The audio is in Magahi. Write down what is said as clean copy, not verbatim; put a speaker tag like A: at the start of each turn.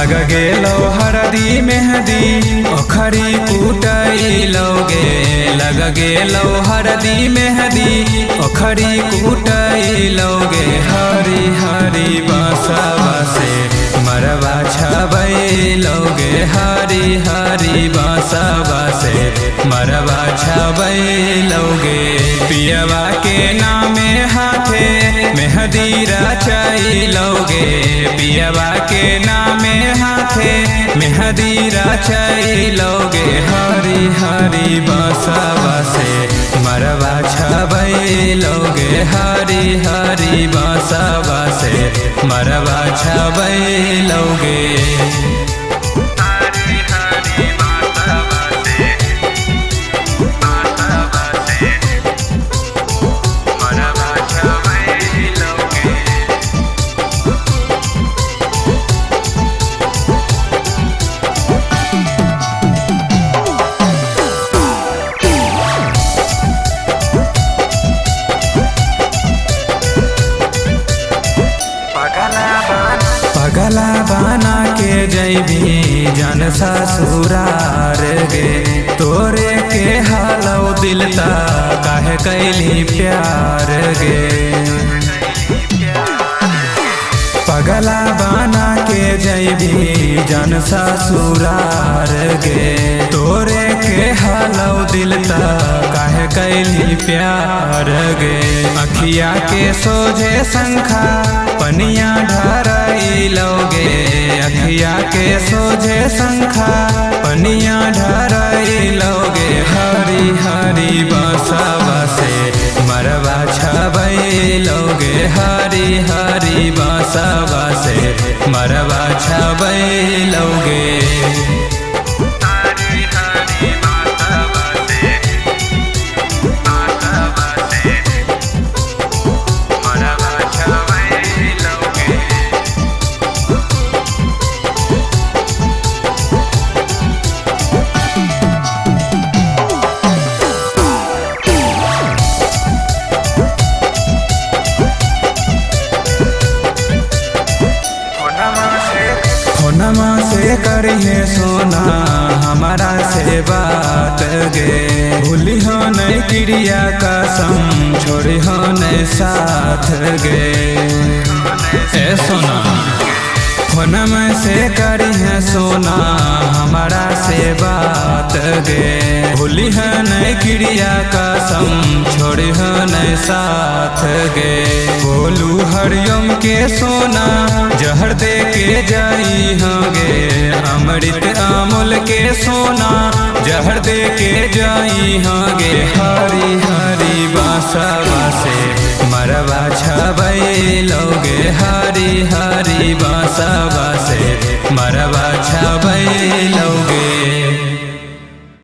A: लग गेलो हरदी मेहंदी ओखरी कुटैलोगे। लग गेलो हरदी मेहंदी ओखरी कुटैलोगे। हरी हरी बांसवा से मरवा छबैलोगे। हरी हरी बांसवा से मरवा छबैलोगे। पियवा के नामे हाथे मेहंदी रचैलोगे। पियवा के नामे हाथे मेहंदी रचैलोगे। हरी हरी बांसवा से मरवा छबैलोगे। हरी हरी बांसवा से मरवा छबैलोगे।
B: हरी हरी बांसवा से, बांसवा से मरवा छबैलोगे।
A: पगला बना के जैबी जन ससुरार गे। तोरे के हालौ दिलता काहे कैली प्यार गे। पगला बना के जैबी जन ससुरार गे। तोरे के हालौ दिलता काहे कैली प्यार गे। अखिया के सोझे शंखा पनिया ढारैलोगे। अखिया के सोझे शंखा पनिया ढारैलोगे। हरी हरी बांसवा से मरवा छबैलोगे। हरी हरी बांसवा से मरवा छबैलोगे।
B: हरी हरी बांसवा से, बांसवा से मरवा छबैलोगे।
A: फोनमा से करिहे सोना हमारा से बात गे। भूली हो नहीं क्रिया कसम छोड़ी हो नहीं साथ गे। ए सोना फोनमा से करिहे सोना हमारा से बात गे। भूली है नहीं क्रिया कसम छोड़ी हो नहीं साथ गे। बोलू हरिओम के सोना जहर दे के जाई होगे। अमृत अमूल के सोना जहर दे के जाई होगे। हरी हरी बांसवा से मरवा छबैलोगे। हरी हरी बांसवा से मरवा छबैलोगे।